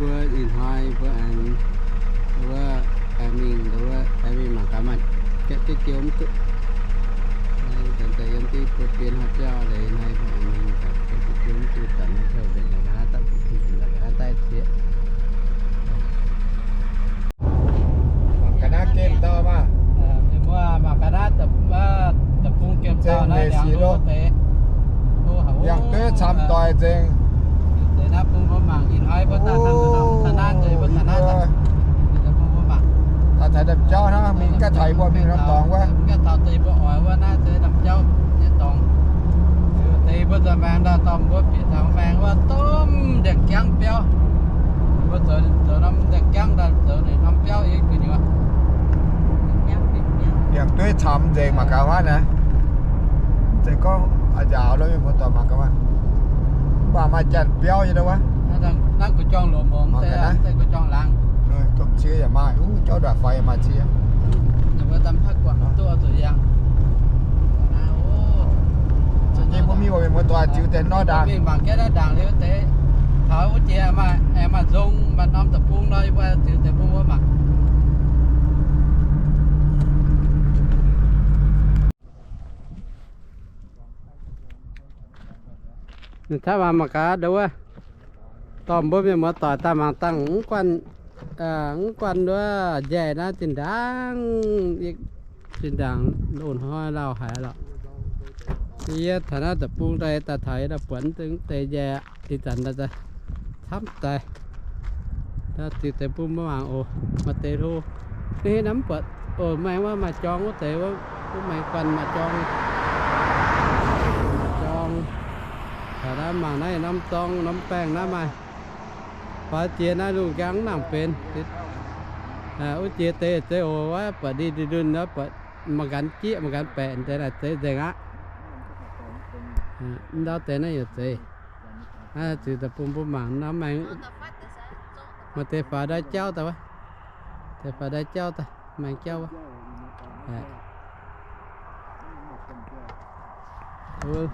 Mbuo ih hnoi mbuo aengx, mbuo aengx mingh, mbuo aengx mingh mangc gaax maaih gaeqv jienv jiou mv duqv. Deix yiem diuh buo biei hnoi biauv leiz hnoi mbuo aengx mingh gaax gaeqv jienv jiou mv duqv, daaih maiv taux mbenc la'nqa'haav daaih, la'nqa'haav daaih cieqv. Mangc ga'naaiv gemh dauh maah. Mbuo mangc ga'naaiv deic-bung gemh dauh naaiv, liangx dueiv camv doic nzengc. Deix naaiv bung mbuo mangc ih hnoi mbuo daaih taux naaiv nzengc, mbuo taux naaiv daaih, deic-bung mbuo mangc. Taux taux ndamv jauv hnangv, mingh gaav taux yie mbuo mingh norm dorngx wuov. Gaav taux deix mbuo oix wuov naaiv se ndamv jauv nyei dorngx. Deix mbuo zoux maengx daaih dorh mbuo bieqc taux maengx wuov domh ndiangx-jangv biauv. Mbuo zoux, zoux norm ndiangx-jangv daaih zoux ninh norm biauv yie gu'nyuoz. Ndiangx-dueiv camv nzengc mangc gaax wuov naaiv. Mv zeiz gorngv a'nzaaux lo mienh muoz-doic mangc gaax wuov. Mv baac maaih janx biauv nyei wuov. Naaiv gu'jong lomc mangc gaax naaiv, gu'jong laangz. Domh cie yaac maaih, jauv ndaaih faix yaac maaih cie. Mingh mbuo mienh muoz-doic ziux deix nor ndaangc. Mingh mangc jienv naaiv ndaangc liuz deix, taux wuov jiex maaih, aengx maaih nzong, maaih norm deic-bung nor, yie mbuo ziux deic-bung mbuo mangc. Ninh caaiv mangc gaax ndau wuov, dorh mbuo mienh muoz-doic daaih mangc dangh mv guanh, mv guanh wuov njaih naaiv zinh ndaangc, zinh ndaangc loz-hnoi lauh haic lorqc. Yie taux naaiv deic-bung daaih, daaih taux yie daaih buatc mv deix njaih aqv. Ih zanc camv daaih. Ziux deic-bung mbuo mangc oc. Maaih deix hlo, ninh haaix nor mv buatc oc. Maengx wuov maaih jorng wuov deix wuov, maengx guanh maaih jorng. Maaih jorng. Taux naaiv mangc naaiv norm zorng norm baengh naaiv maaih. Faaux jiex naaiv lungh njang mv nangc benx. Wuov jiex deix zeiz oc, wuov buatc ndin ndin ndun, buatc mangc gaax jieqv mangc gaax baeqc deix naaic zeiz nzengc aqv. Mv ndau deix naaiv yaac zeiz. Naaiv ziux deic-bung mbuo mangc nor maengx. Maaih deix faaux ndau jauv daaih wuov. Deix faaux ndau jauv daaih, maengx jauv wuov.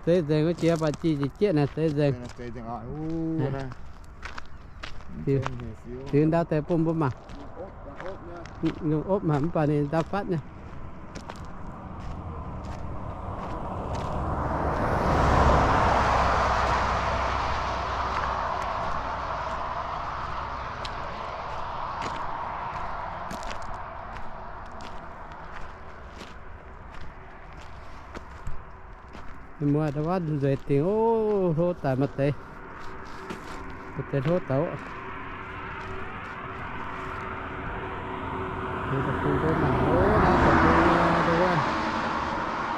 Zeiz nzengc wuov jiex baac jiex jieqv naaic zeiz nzengc. Ziux ndau deix bun mbuo mangc. Lungh opv haic mv baac ninh ndau fatv nyei. Mienh muoz, ndau wuov nzueic dingc oc. Hlo daic maaih deix. Maaih deix hlo daic oc.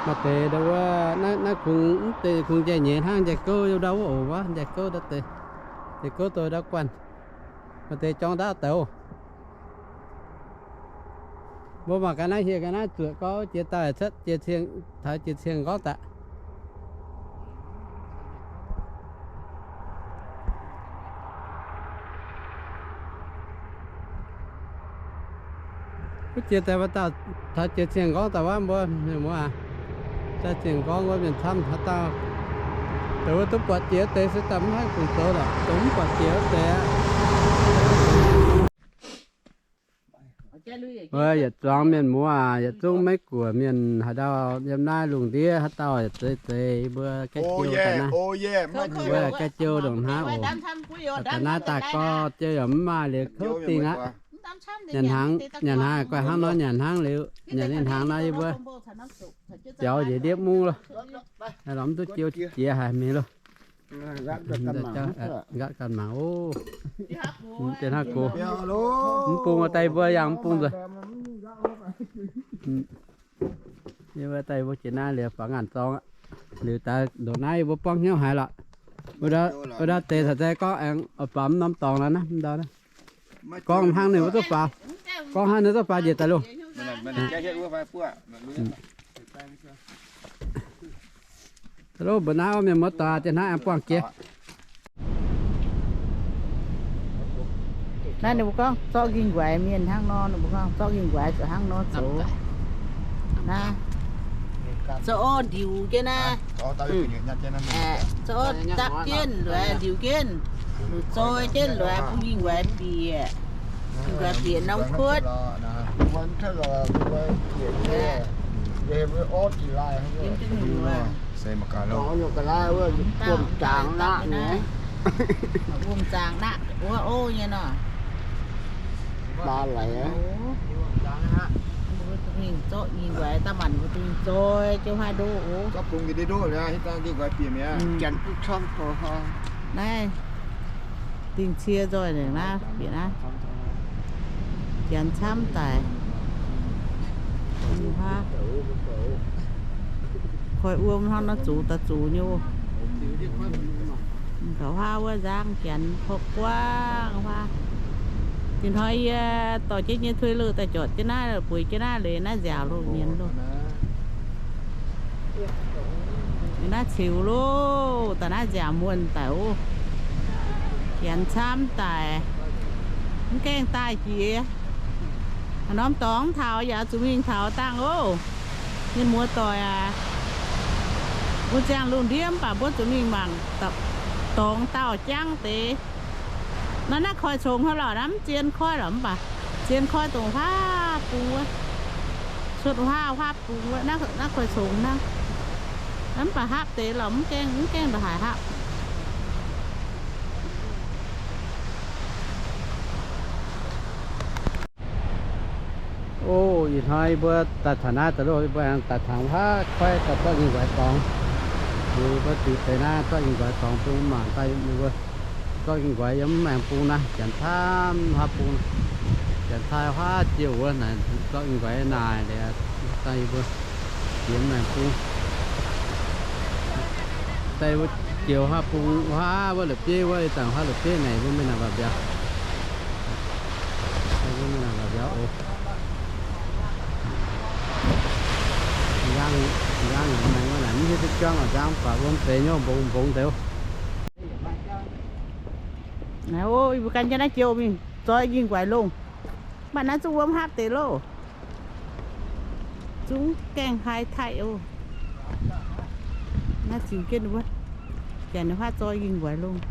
Maaih deix ndau wuov, naaiv kungx, mv deix kungx njaih nyeiz hnangv, njaih gouv ndau wuov oc. Wuov njaih gouv ndau deix. Njaih gouv ndau ndau guanh. Maaih deix jorng ndaauv daic oc. Mbuo mangc gaax naaiv, hieh gaax naaiv zuoqc gorngv jiex daaih cuotv jiex cing, taux jiex cing nqorngv daaih. Wuov jiex daaih mbuo dauh taux jiex cing nqorngv daaih wuov mbuo mienh muoz aac, daaih cing nqorngv wuov mienh camv haaix dauh, dongh wuov duqv buatc jiex wuov deix se daaih mv haih kungx zoux lorqc, dongh mv buatc jiex wuov deix aqv. Mbuo yietc zuangx mienh muoz aac, yietc zungv Meiv Guoqv mienh haaix dauh yiem naaiv lungh ndiev haaix dauh yaac zeiz zeiz, mbuo gaeqv jiou daaih naaiv. Mbuo gaeqv jiou ndongc hnangv oc. Daaih naaiv daaih gorx jiou yaac mv maaih liuz kouv dingh aqv. Nyanc hnaangx, nyanc hnaangx guaih hnangv nor nyanc hnangv liuz, nyanc ninh hnaangx nor yie mbuo biaux njiec ndiev mungv loh. Lorz mv duqv jiou jiex haic mingh loh. Nqaatv ganh mangc oc. Dien hnangv gox. Mv bung daaih mbuo yangh mv bung nzuonx. Yie mbuo daaih mbuo jiex naaiv liuz faaux ngaanc zorng aqv. Liuz daaih ndongc naaiv yie mbuo buangv hnyouv haiz lorqc. Wuov ndau deix caux zai gorngv aengx oix baamz norm dorngx lorqc naaiv, ndau naaiv. Gorngv hnangv ninh mbuo duqv faaux, gorngv hnangv ninh duqv faaux njiec daaih loh. Loh mbuo naaiv mienh muoz-doic jiex hnangv aengx buangh jiex. Naaiv ninh mbuo gorngv zorqv nqingh waaic mienh hnangv nor, ninh mbuo gorngv zorqv nqingh waaic zuqc hnangv nor zoux. Naaiv Zoux orv ndiux jienv naaiv. Zoux orv dapv jienv, luoqc ndiux jienv, luoqc zoi jienv, luoqc bun Yingh Nquaix bieqc. Yingh Nquaix bieqc norm kuotv. Wuom zaangc naqv wuov ov nyei nor. Mbuo mingh zorqv Yingh Nquaix daaih maanc mbuo dingh zoi jienv huaav ndoqv oc. Naaiv dingh cie nzoih naaiv bieqc naaiv. Janx camv daic. Koi wuom hnangv naaiv zoux daaih zoux nyei oc. Gauh huaav wuov nzangv janx, porv guangv huaav. Ih hnoi yie dorh jienv nyei tuix leuh daaih jorpc jienv naaiv, bueix jienv naaiv leiz naaiv nziaauc loh, mienz loh. Naaiv ceux loh, daaih naaiv nziaauc muonh daic oc. Janx camv daic, mv gaengh daaih jiex. Haaix norm dorngx taux yaac zuqc mingh taux dangh oc. Mienh muoz doic aac, mbuo ziangh lungh ndiev mv baac mbuo zuqc mingh mangc dorngx dauh jangv deix. Naaiv, naaiv koi congx hnangv lorqc, naaiv mv zien koi lorqc mv baac zien koi dongh huaav bung wuov, cuotv huaav, huaav bung wuov, naaiv koi congx hnangv. Mv baac hapv deix lorqc, mv gaengh, mv gaengh ndongc haaix hapv. O, ih hnoi mbuo daaih taux naaiv daaih loh, mbuo aengx daaih taux huaav koiv daaih zorqv Yingh Nquaix dorngx. Mbuo ziux deix naaiv zorqv Yingh Nquaix dorngx bun mangc daaih, mbuo zorqv Yingh Nquaix yiem mv maengx bung naaiv, janx camv huaav bung, janx taaih huaav jiouh wuov naaic, zorqv Yingh Nquaix naaic liuz daaih yie mbuo jiex maengx bung. Daaih mbuo jiex huaav bung, huaav wuov la'bieiv wuov, ih zanc huaav la'bieiv naaic mbuo mingh naaic mbaac mbiauz. Mbuo mingh naaic mbaac mbiauz oc. Nzangv, nzangv maengx wuov naaic mv hiuv duqv juangv lorqc, nzangv baac wuom deix nyei, mbongx mbongx deix. Naaiv o, yie mbuo gan jienv naaiv jiouh mingh zoi Yingh Nquaix longh. Mv baac naaiv zungv wuom hapv deix loh. Zungv gaengh haih taaih oc. Naaiv ziux jienv wuov, janx ninh huaav zoi Yingh Nquaix longh.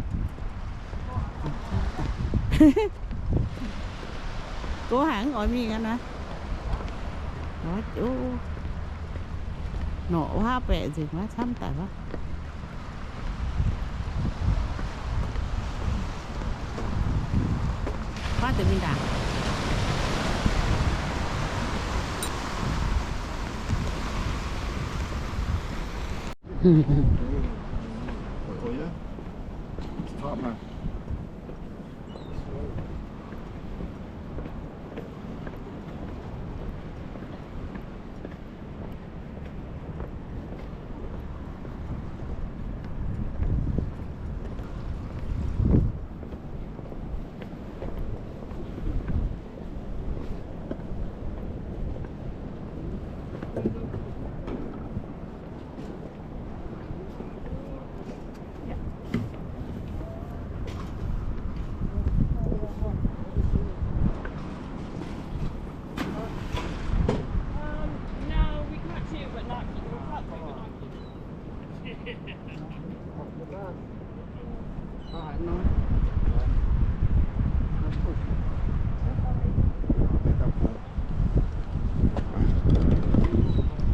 Gox haic mv oix mingh aqv naaiv. Norqc huaav baeqc nzengc wuov, camv daic wuov. Huaav deix mingh ndaangc.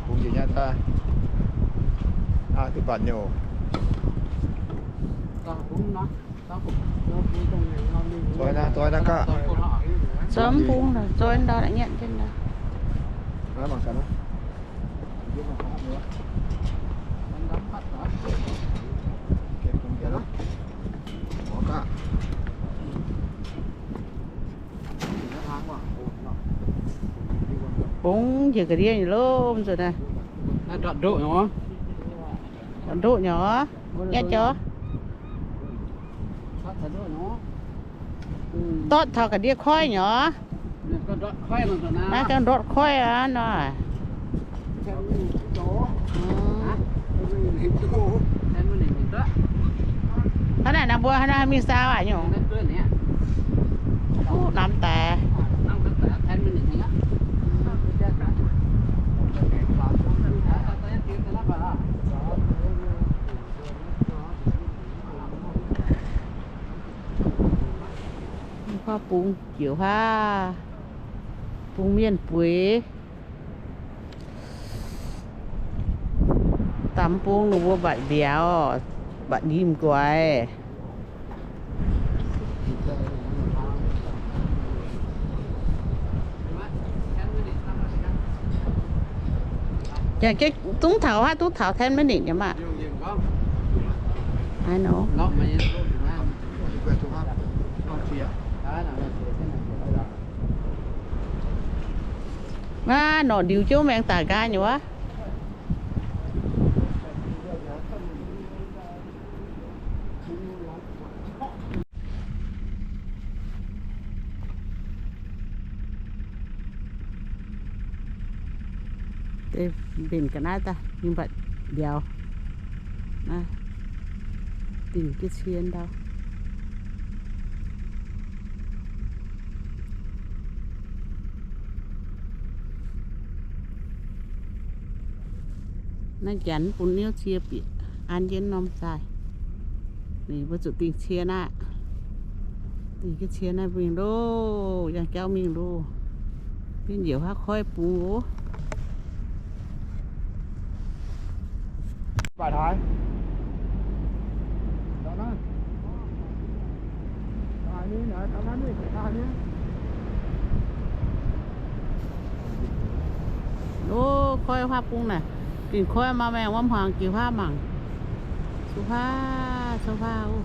Bungx njiec nyei daaih. Aa, duqv banc nyei oc. Zoi naaiv, zoi naaiv gaav. Zoi mv bung, zoi ndau la'nyietv jienv ndau. Bungx njiec ga'ndiev nyei lov nzunc naaiv. Ndortv ndoqv nyei. Ndortv taux ga'ndiev koiv nyei. Naaiv gauh ndortv koiv aqv nor. Hnangv naaic nor mbuo hnangv naaiv mingh saau aqv nyungc. Namx daaih. Bung jiouc huaav, bung mienh bueix. Daaih bung ninh mbuo mbatc mbiauz, mbatc nyim guaix. Zungv taux huaav, duqv taux ten minutes nyei maah. I know. Aav, norqc ndiux jienv maengx daic nqaai nyei wuov. Deix mbenc ga'naaiv daaih, mingh mbatc mbiauz. Dingc jienv cie ndau. Naaiv janx mv bun niouv cie bieqc, an jienv norm zaih. Ninh mbuo zuqc dingh cie naaiv. Dingh jienv cie naaiv mingh loh, yangh jauv mingh loh. Bienv njiec huaav koiv bung oc. Loh, koiv huaav bung naaic. Gengh koiv maaih maengh wuov hmuangx jiex huaav mangc. Sou huaav, sou huaav oc.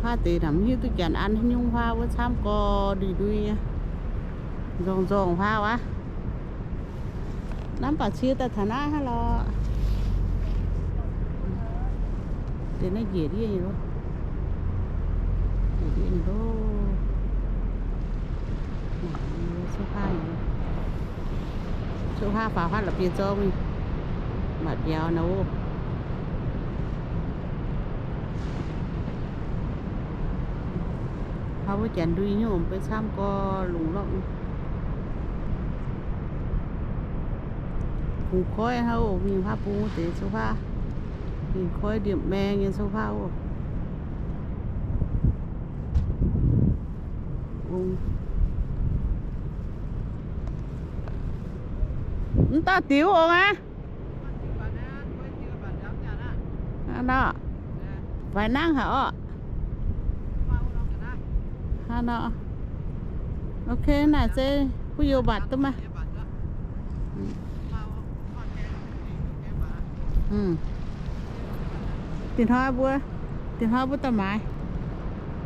Huaav deix naaic mv hiuv duqv janx an haaix nyungc huaav wuov, camv gorx ndui-ndui nyei. Nzorng-nzorng huaav wuov. Naaiv mv baac cie daaih taux naaiv hnangv lorqc. Deix naaiv njiec ndiev nyei loh. Njiec ndiev nyei loh. Sou huaav nyei. Sou huaav faaux huaav la'bieiv zorqv mingh. Mbatc mbiauz naaiv oc. Huaav wuov janx ndui nyungc, mv bei camv gorx lungh lorqc. Bungx koiv hnangv oc, mingh huaav bung wuov deix sou huaav. Mingh koiv ndiemh maeng nyei sou huaav oc. Mv dauh diuv ong aqv. Hnangv nor, faix nangv haic orqc. Hnangv nor. Ok, naaic se kuv youz mbatc duqv maah. Dinh hnoi mbuo, dinh hnoi mbuo daaih maaiz,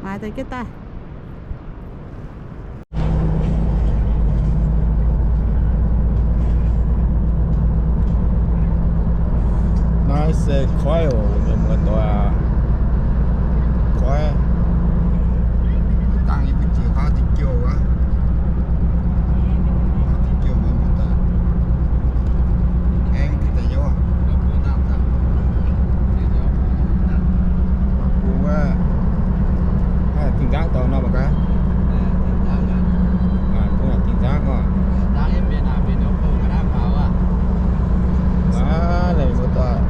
maaiz daaih jienv daaih. Naaiv se koiv oc, mienh muoz-doic aac. Koiv. Dangh yie mbuo jiex huaav diuh jouh wuov. Huaav diuh jouh mienh muoz-doic. Aengx daaih nyei wuov. Bung wuov, dingh nzangv dorngx nor mangc gaax. Bung dingh nzangv oc. Aav, mienh muoz-doic,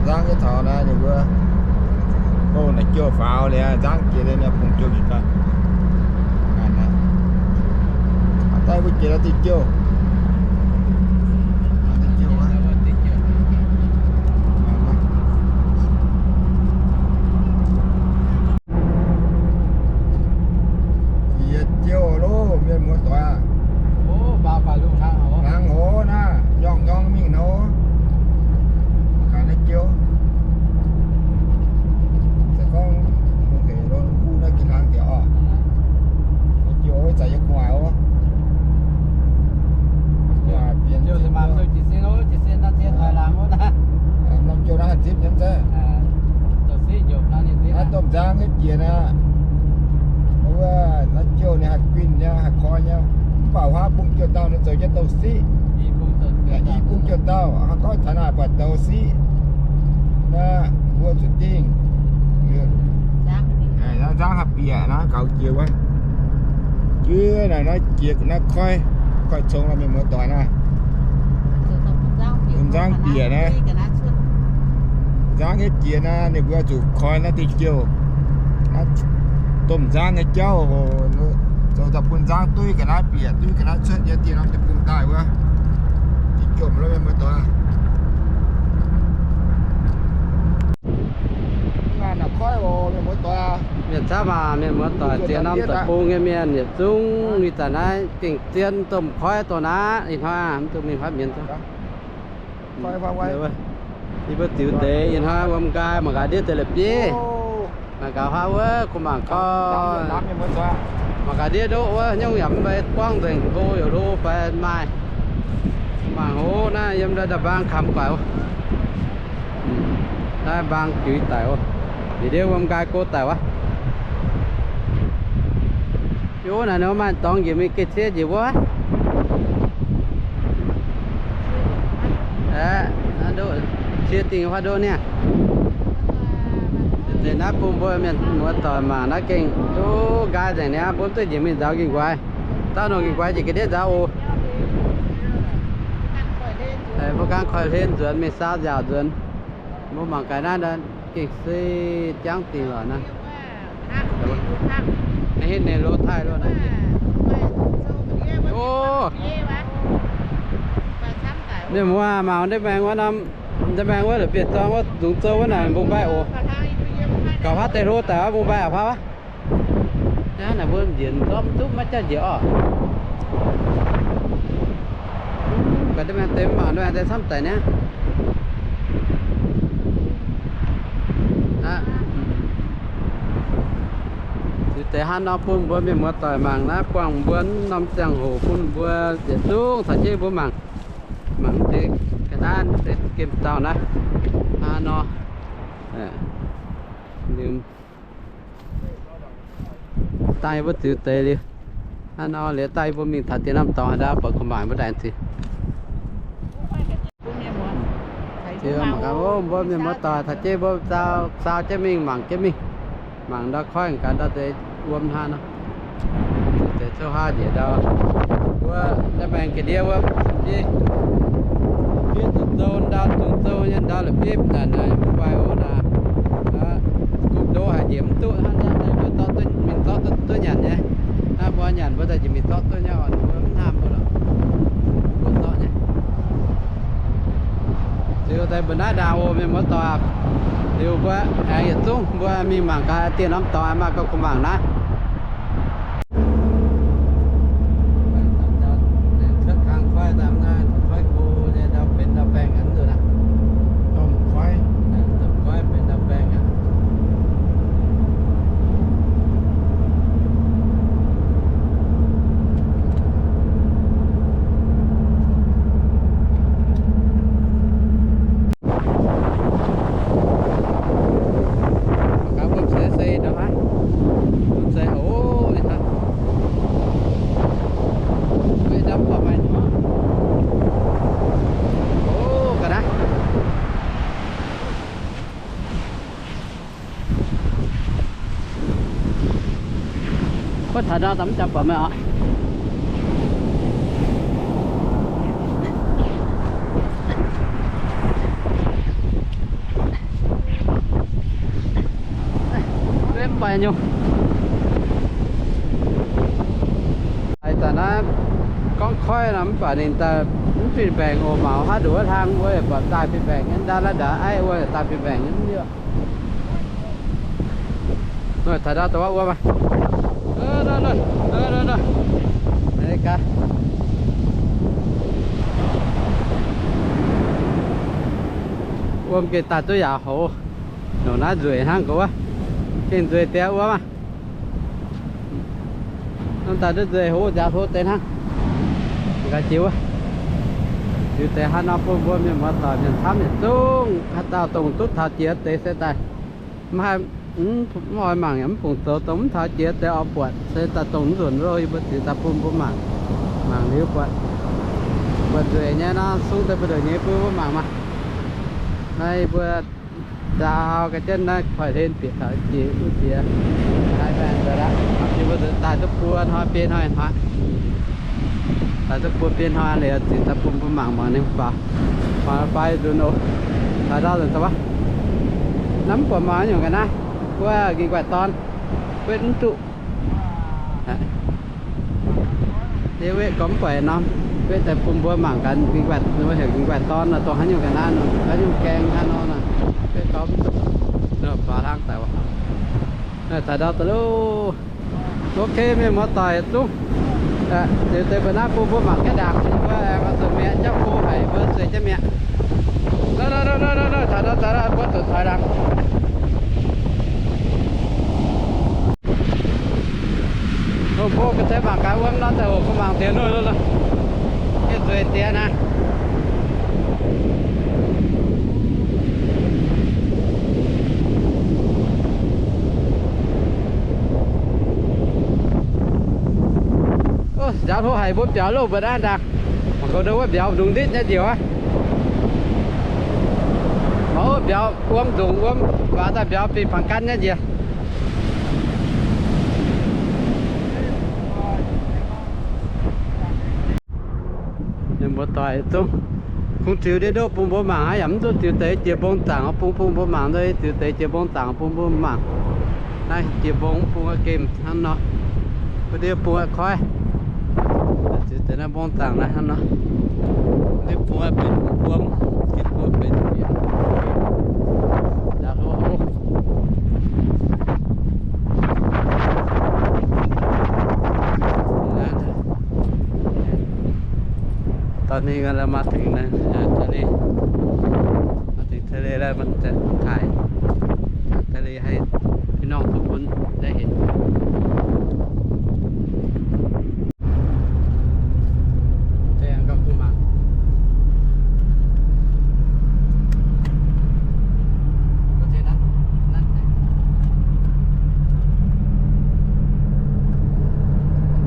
nzangv nyei taux naaiv ninh mbuo bung naaic jouh faaux liuz, nzangv jiex liuz, bung jouh jiex daaih. Aav, daaih mbuo jiex diuh jouh. Yietc jouh loh, mienh muoz-doic aac. Hlang hoz naaiv, nyorngh nyorngh mingh nor. Mangc gaax naaiv jouh. Se gorngv hungh hec lo, uv naaiv gengh hlang diex oc. Naaiv jouh zaqc yie gu'nguaaic oc. Gu'nguaaic bienx norm jouh naaiv haih zipv nyei mv zeiz. Naaiv domh nzangv nyei jiex naaiv, wuov naaiv jouh ninh haih guinh nyei, haih koi nyei. Mv baac huaav bung jouh dauh ninh zoux jienv douz-siqv. I bung jouh dauh, gorngv taux naaiv buatc douz-siqv. Naaiv mbuo zuqc dingh. Nzangv haih bieqc naaiv gaux jiex wuov. Jiex naaic naaiv jiex naaiv koiv, koiv cong lorqc mienh muoz-doic naaiv. Nzangv bieqc naaiv. Nzangv nyei jiex naaiv ninh mbuo zuqc koi naaiv diuh jouh. Naaiv Domh nzangv nyei jauv oc, zoux daaih bun nzangv duqv ga'naaiv bieqc, duqv ga'naaiv cuotv nyei dieh norm deic-bung daaih wuov. Diqv jomc lo mienh muoz-doic. Mienh camv aac, mienh muoz-doic, dieh norm deic-bung nyei mienh yietc zungv ih zanc naaiv gengh zien domh koiv dongh naaiv. Ih hnoi mv dungx mingh huaav mienz. Yie mbuo ziux deix ih hnoi wuom nqaai mangc gaax ndiev deix la'bieiv. Mangc gaax huaav wuov, kuh mangc koi. Mangc gaax ndiev ndoqv wuov, nyungc yaac mv bei buangv nzengc, hlo yaac hlo fai maaih. Mangc hov naaiv yiem nda'mbaang kamx guaix. Naaiv mbaang juix daic oc. Liuz ndiev wuom nqaai go daic wuov. Yie naaic nor maaih dorngx njiec mingh geh cie njiec wuov. Aeqv, cie dingh huaav ndoqv niaa. Deix naaiv bun mbuo mienh muoz-doic mangc naaiv gengh duqv nqaai nzengc niaa, mbuo mv duqv njiec mingh nzaaux ging-nquaix. Zauv nongc ging-nquaix njiec ga'ndiev nzaaux oc. Mbuo gaanv koiv-hlen nzuonx mingh saau nziaauc nzuonx. Mbuo mangc gaax naaiv gengh se jangv dingc lorqc naaiv. Naaiv hitv ninh lo taaih lo naaic. O, mienh muoz mangc ndeic-maengx wuov norm, ndeic-maengx wuov la'bieiv-zorng wuov, Zungx Zouv wuov naaic mbong-mbaih oc. Gauh huaav deix hlo daic wuov, mbong-mbaih aqc huaav wuov. Naaiv naaic mbuo njiec ndorm duqv maiv jauv njiec orqc. Gaax ndeic-maengx deix mv mangc ndeic-maengx deix camv daic niaa. Ziux deix hnangv nor bun mbuo mienh muoz-doic mangc naaiv, buangh mbuo norm ziangh hoc bun mbuo yietc zungv caux jienv mbuo mangc. Mangc deix ga'naaiv deix gemh dauh naaiv hnangv nor. Dangh yie mbuo ziux deix liuz, hnangv nor liuz dangh yie mbuo mingh taux diex norm dorngx haaix ndau buatc kuh mangc mbuo daaih ziux. Mbuo mienh muoz-doic taux jienv mbuo saau jienv mingh mangc jienv mingh. Mangc ndau koiv gaax ndau deix wuom hnangv nor. Deix zouv haav njiec ndau. Mbuo ndau maengx ga'ndiev wuov, fiev Zungh Zouv ndau, Zungh Zouv nyei ndau la'bieiv naaic, naaic mv baac oc naaic, gu'ndo haic njiec mv duqv hnangv naaiv, mbuo zorqv duqv mingh zorqv duqv nyanc nyei. Naaiv mbuo nyanc mbuo daaih njiec mingh zorqv duqv nyei oc, mbuo mv hnamv mbuo lorqc. Mbuo zorqv nyei. Ziux daaih mbuo naaiv ndaangc oc mienh muoz-doic. Liuz mbuo aengx yietc zungv mbuo mingh mangc gaax dieh norm dorngx maaih gauh kuh mangc naaiv. Cuotv kang koiv daaih naaiv, koiv go nyei ndau benx ndau baengh aqv, nzuonx aqv. Domh koiv, domh koiv benx ndau baengh aqv. Gaax wuom se se ndau haaix, wuom se oc, ih hnoi. Mbuo ndau mv buatc maaih nyungc. Oc, ga'naaiv. Wuov taux ndau daaih mv jangx buatc meih oc. Mv baac nyungc. Ih zanc naaiv gorngv koiv nor mv baac ninh daaih mv fih mbaengc oc, mangc haaix nduqc wuov hlang wuov buatc daaih fih mbaengc nyei, ndau la'ndaaih aiv wuov daaih fih mbaengc nyei. Taux ndau dongh wuov maah. Wuom gengh daaih duqv yaac hoz. Nongc naaiv nzueic hnangv gorx wuov. Gengh nzueic deix wuov maah. Norm daaih duqv nzueic hoz nziaaux hlo deix hnangv. Gaax jiex wuov. Jiex deix haaix nor bun mbuo mienh muoz-doic mienh camv yietc zungv haaix dauh dongh duqv taux jiex deix se daaih. Mv haih, mv oix mangc yaac mv fungc zoux, dongh mv taux jiex deix oix buatc se daaih dongh mv nzuonx loh. Yie mbuo ziux daaih bun mbuo mangc. Mangc liuz buatc, buatc nzueic nyei nor sung deix buoz-ndoqv nyei bun mbuo mangc maah. Naaiv yie mbuo nzaaux ga'jienv naaiv koiv-hlen bieqc taux jiex wuov jiex. Naaiv maengx nzuonx aqv. Yie mbuo daaih duqv buo hnoi biei hnoi hnoi. Daaih duqv buo biei hnoi liuz ziux daaih bun mbuo mangc mangc ninh faaux. Mangc faaux nzunc oc. Taux ndau nzunc daaih wuov. Naaiv mv buatc mangc nyungc ga'naaiv. Wuov ging guaih dorn. Wetv mv duqv. Yie wetv gorngv mv buatc norm, wetv daaih bun mbuo mangc gaax, mbuo heuc nquaih dorn nor, dongh haaix nyungc ga'naaiv nor, haaix nyungc gaeng hnangv nor, wetv gorngv mv duqv. Nor, faaux hlang daaih, taux ndau daaih loh. Ok, mienh muoz-doic zungv, ziux deix mbuo naaiv bun mbuo mangc gaax ndaangc, mbuo oix zuqc mi'aqv, jauv go haic, mbuo zueiz jienv mi'aqv. Taux ndau, taux ndau, mbuo zuqc taux ndaangc. Mbuo ga'deix mangc gaax wuom nor, daaih hoqc gu'mangc diex nuov, yie zueiz diex naaiv. Nziaaux hlo haic, mbuo biaux loh mbuo naaiv ndaangc. Mangc gaax wuov mbiauz ndungx nditv nyei njiec aqv. Mangc wuov mbiauz wuom ndungx wuom, waac daaih mbiauz bingx bangc gan nyei njiec. Mienh muoz-doic zungv kungx ziux ndiev ndoqv bun mbuo mangc aqv. Yaac mv duqv ziux deix jiex mbong zaangc bun, bun mbuo mangc, ziux deix jiex mbong zaangc bun mbuo mangc. Naaiv jiex mbong bun gemh hnangv nor, mbuo ndiev bun koiv. Ziux deix naaiv mbong zaangc naaiv hnangv nor, ndiev bun benx wuom, ndiev bun benx Taux ninh maaih tengx, taux ninh maaih tengx ทะเล laaih, maaih tengx ถ่าย ถ่าย ทะเล ให้พี่น้องทุกคนได้เห็น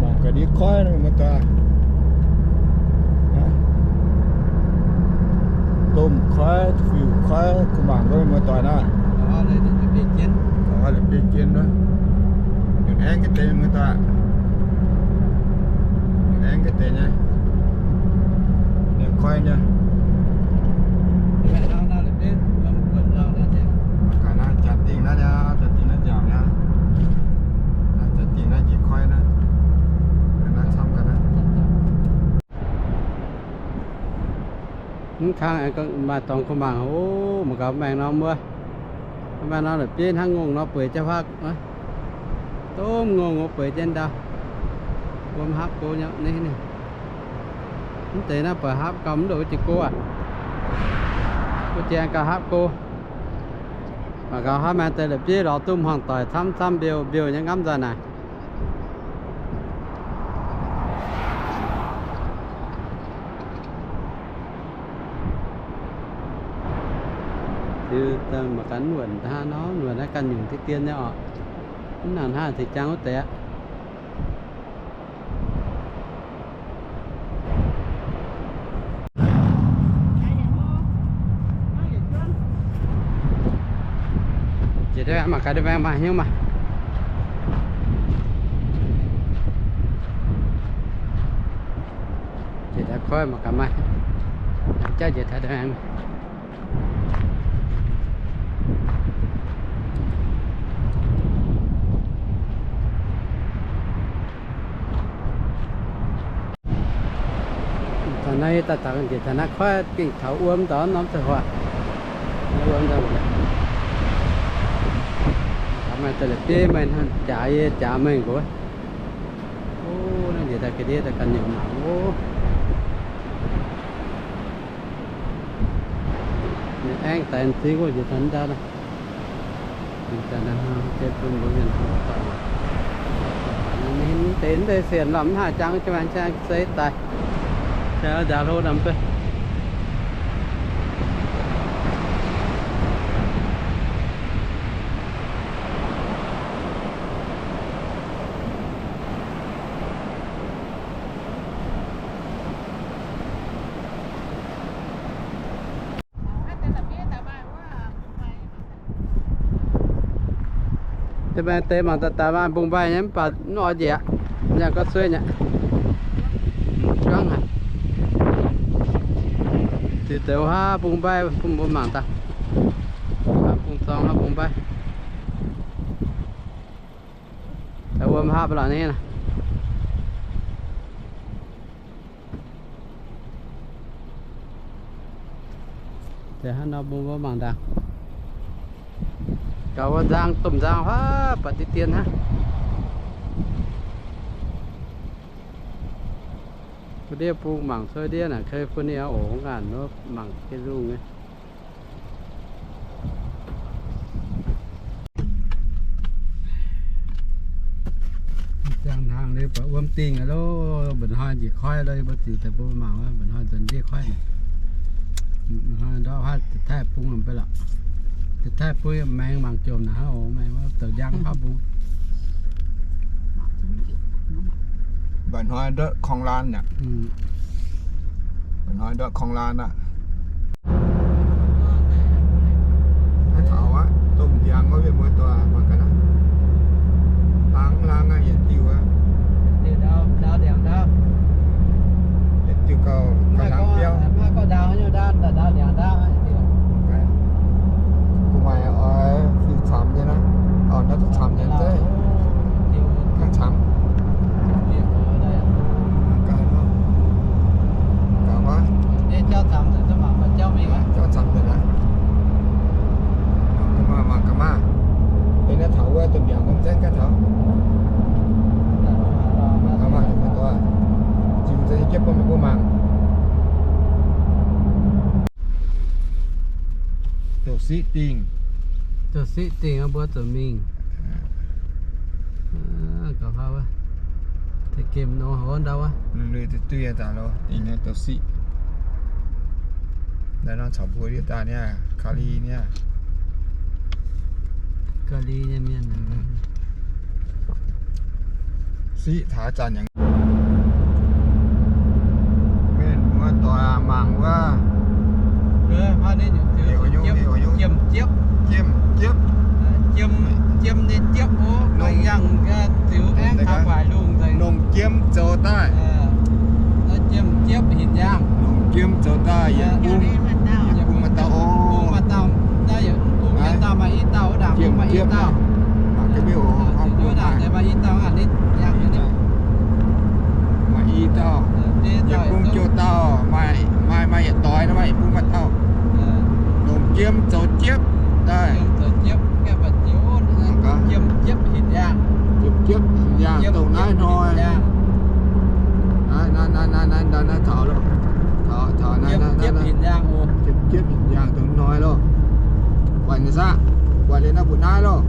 Mangc gaax ndiev koiv mienh muoz-doic. Domh koiv, fiuv koiv, gu'mangc mienh muoz-doic naaiv. Ninh aengx ga'deix mienh muoz-doic. Ninh aengx ga'deix nyei. Ninh koiv nyei. Ga'naaiv jaax dingh naaiv, jaax dingh naaiv nziaauc naaiv. Jaax dingh naaiv njiec koiv naaiv. Ga'naaiv camv ga'naaiv. Mv kang aengx maaih dorngx gu'mangc oc. Mangc gaax maengx norm wuov, maengx norm la'bieiv hnangv ngongh nor bueix jienv huav, domh ngongh wuov bueix jienv ndau. Wuom hapv go nyei, ninh, mv deix naaiv buatc hapv gauh mv ndoqc jiex go aqv. Wuov jiex gauh hapv go. Mangc gaax haaix maengx deix la'bieiv lorz duqv hmuangx doic camv camv mbiouh mbiouh nyei ngamv nzaaih naaic. Mangc gaax wuonc hnangv nor, wuonc naaiv ganh nyungc deix dien nyei orqc. Mv nangc hnangv zinh jangx wuov deix aqv. Jiex daaih mangc gaax deix maengx maaih hnyouv maah. Jiex daaih koiv mangc gaax maaih, jauv jiex taux deix maengx. Taux naaiv daaih taux njiec taux naaiv koiv gengh taux wuom ndau norm ziangh hoc. Wuom ndau, maaih deix la'bieiv maaih hnangv jaax yie jaax mengh nqox. O, naaiv njiec daaih ga'ndiev daaih ganh nyungc mangc o. Ninh aengv daaih m'zing wuov njiec taux ndau naaiv. Ninh deix mv deix sienx lomh mv haih jangx, zeiz daaih. Nziaaux hlo namx beiv. Deix mangc daaih daaih maaih mbong mbaih nyei, mv baac mv oix njiec, yangh gorngv sueih nyei. Juangv haic. Ziux deix wuov haav mbong mbaih bun mbuo mangc daaih. Haav mbong zorng, haav mbong mbaih. Haav lorqc naaiv. Deix hnangv nor bun mbuo mangc ndaangc. Gauh wuov nzang, domh nzang huaav baac deix dien hnangv. Wuov ndiev bung mangc cuotv ndiev naaic California oc, ngaanc wuov mangc jienv lungh nyei. Ziangh hnaangx liuz baac wuom dingh aqv loh, mba'hnoi njiec koiv loh, mbuo ziux daaih bun mangc wuov, mba'hnoi nzuonx ndiev koiv. Mba'hnoi ndortv haav deix taaih bung lomh mbe lorqc. Deix taaih bung maengx mangc jomc naaic hnangv oc, maengx wuov douc njang haav bung. Mba'hnoi ndortv korng laan aqv. Mba'hnoi ndortv korng laan aqv. Naaiv taux aqv, domh ndiangx wuov mienh muoz-doic mangc gaax naaiv. Laangz laangz aqv, yietc diuh aqv. Yietc diuh gauh, gauh laangz biauv. Gu'nguaaic oix fiuv camx nyei naaiv. Orv, naaiv duqv camx nyei zeiv. Camx. Gaax nor. Gaax wuov. Jauv camx deix naaiv. Mangc gaax maah. Benx naaiv taux wuov domh ndiangx mv zeiz gaax taux. Mangc gaax maah, mienh muoz-doic. Ziux za'gengh jienv bun meih mbuo mangc. Douc siqv dingh. Douc siqv dingh mbuo zuqc mingh. Gauh haav wuov. Tengx gemh nor hov ndau wuov. Lui-lui duqv duqv daaih lo, dingh nyei douc siqv. Naaiv nor caux mbuo ndiev daaih niaa, Kali niaa. Kali nyei mienh. Siqv taux zanc nyei. Mienh muoz-doic mangc wuov. Jiem jiepv. Jiem jiepv. Jiem nyei jiepv wuov, yangh ziux aengx taux guaix lungh nzengc. Longc jiem zoux daaih. Jiem jiepv hinc yaangh. Longc jiem zoux daaih yietc bung, yietc bung maaih dauh oc. Bung maaih dauh, naaiv yietc bung maaih dauh, maaih i dauh, wuov ndaangc bung maaih i dauh. Mangc gaax mingh oc, wuov ndaangc maaih i dauh aqv, ninh yangh nyei. Maaih i dauh. Yietc bung jiu dauh, maaih, maaih, maaih yietc doix nor maaih yietc bung maaih dauh. Longc jiem zoux jiepv daaih. Jiem jiepv hinc yaangh. Jiem jiepv hinc yaangh dongh naaiv hnoi. Naaiv, naaiv, naaiv, naaiv, naaiv taux loh. Taux, taux naaiv, naaiv, naaiv, jiem jiepv hinc yaangh dongh hnoi loh. Guaix nyei saah? Guaix liuz naaiv mbuo naaiv loh.